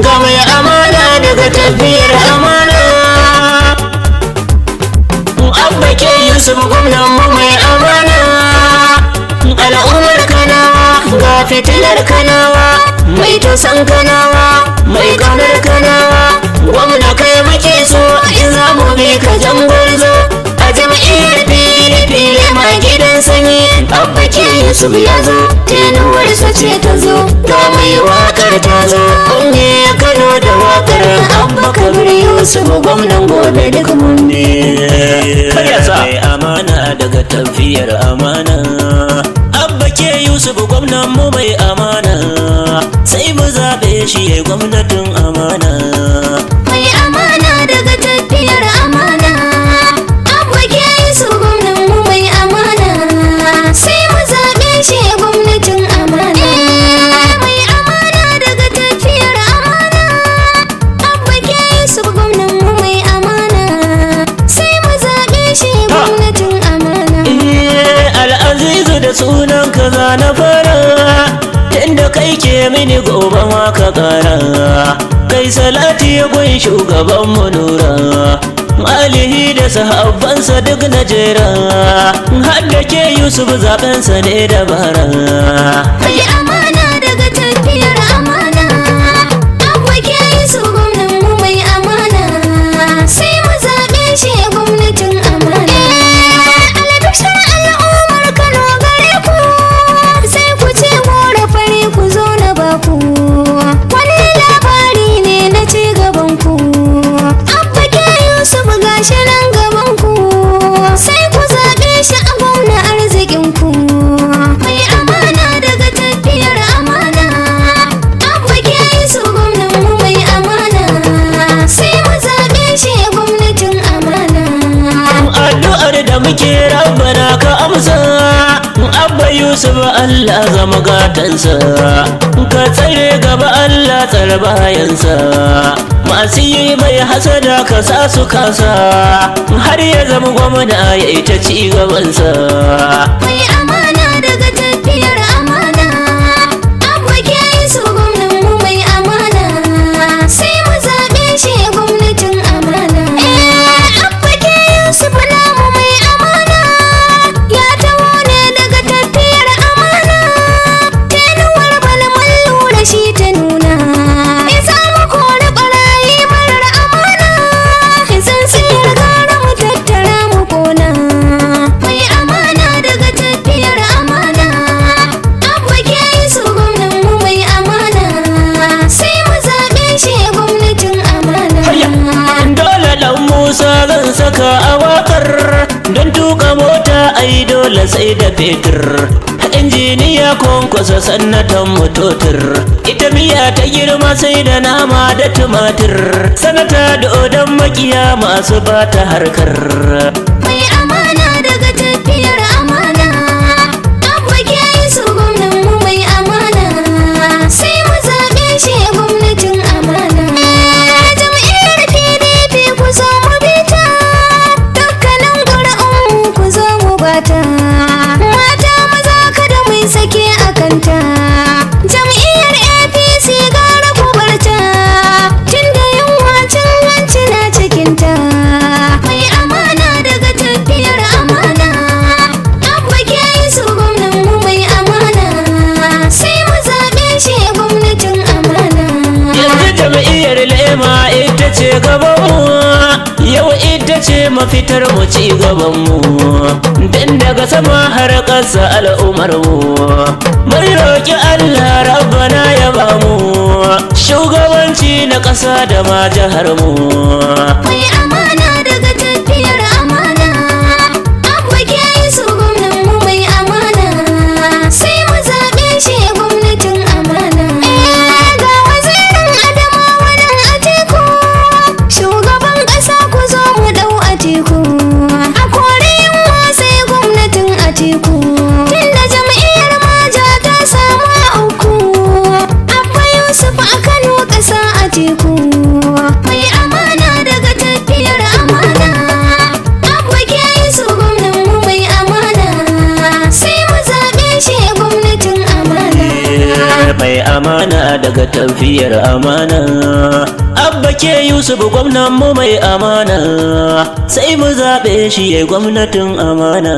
Ga mai amana daga tafiyar amana. Abba K Yusuf, gwamnan mu mai amana. Al'ummar Kanawa, ga fitilar Kanawa, mai tausan Kanawa, mai kaunar Kanawa. Gwamna, kai muke so, in za mu bi ka jangwarzo. A jam'iyyar PDP, lema gidan sanyi. Abba K Yusuf ya zo, tenuwarsa ce ta zo. Ga mai wakar ta zo, Ummi Kano da wakar Abba Kabir Yusuf, gwamnan gobe, duk mun bi. Mai amana daga tafiyar amana. Abba K Yusuf, gwamnan mu mai amana, sai mu zaɓe shi ya gwamnatin amana. Mai amana daga tafiyar amana. Abba K Yusuf, gwamnan mu mai amana. Sai mu zaɓe shi gwamnatin amana. Mai amana daga tafiyar amana. Abba K Yusuf, gwamnan mu mai amana. Sai mu zaɓe shi gwamnatin amana. Eh, Al'azizu, da sunan kaza na fara, tunda kai ke mini, gobe ma ka kara. Kai salati ya gun shugaban mu nura, alihi da sahabbansa duk na jera, har da K Yusuf, zaɓensa ne dabara. Mai amana daga tafiyar amana. Abba K Yusuf, gwamnan mu mai amana. Sai mu zaɓe shi gwamnatin amana. Albishir al'ummar Kano gare ku. Sai ku ce gora fari, ku zo na baku. Wani labari ne na ci gaban ku. Abba K Yusuf gashi nan gaban ku. Sai ku zaɓe shi a gwamna, arzikin ku. Mai amana daga tafiyar amana. Abba K Yusuf, gwamnan mu mai amana. Sai mu zaɓe shi gwamnatin amana. Addu'ar da muke, Rabbana ka amsa. Abba Yusuf, Allah zama gatansa, ka tsare gaba, Allah tsare bayansa. Masu yi mai hasada, ka sa su kasa, har ya zama gwamna ya ita ci gabansa. Mai amana daga tafiyar amana. Abba K Yusuf, gwamnan mu mai amana. Sai mu zaɓe shi gwamnatin amana. Abba K Yusuf namu mai amana. Ya taho ne daga tafiyar amana. Tenuwar bana mun lura shi ta nuna. Ya samu kori ɓarayi marar amana. Sun tsira, gara mu tattara mu kona. Mai amana daga tafiyar amana. Abba K Yusuf, gwamnan mu mai amana. Sai mu zaɓe shi gwamnatin amana. Dole Dan Musa zan saka a wakar, don tuka mota ai dole sai da fetur. Injiniya Kwankwasa, sannatan mutotur. Ita miya ta girma sai da nama da tumatir. Sanata da odan makiya masu bata harkar. Mai amana daga tafiyar amana. Abba K Yusuf, gwamnan mu mai amana. Sai mu zaɓe shi gwamnatin amana. Jam'iyyar PDP, ku zo mu bi ta. Dukkanin ƙuri'unmu ku zo mu bata. Mata, maza, kada mu sake a kanta. Jam'iyyar APC gara ku barta, tunda yunwa, cin hanci na cikinta. Mai amana daga tafiyar amana. Abba K Yusuf, gwamnan mu mai amana. Sai mu zaɓe shi gwamnatin amana. Yanzu jam'iyyar lema ita ce gabanmu, yau ita ce mafitar mu, ci gabanmu. Dan daga sama har ƙasa al'ummar mu, mun roƙi Allah, Rabbana ya bamu shugabanci na ƙasa da ma jihar mu. Mai amana daga tafiyar amana. Abba K Yusuf, gwamnan mu mai amana. Sai mu zaɓe shi gwamnatin amana. Ga wazirin Adamawa nan Atiku. Shugaban ƙasa, ku zo mu ɗau Atiku. A kori yunwa sai gwamnatin Atiku. Tunda jam'iyyar maja ta samu a uku. Abba Yusuf a Kano ƙasa, Atiku. Mai amana daga tafiyar Mai amana daga tafiyar amana. Abba K Yusuf, gwamnan mu mai amana, sai mu zaɓe shi ya gwamnatin amana.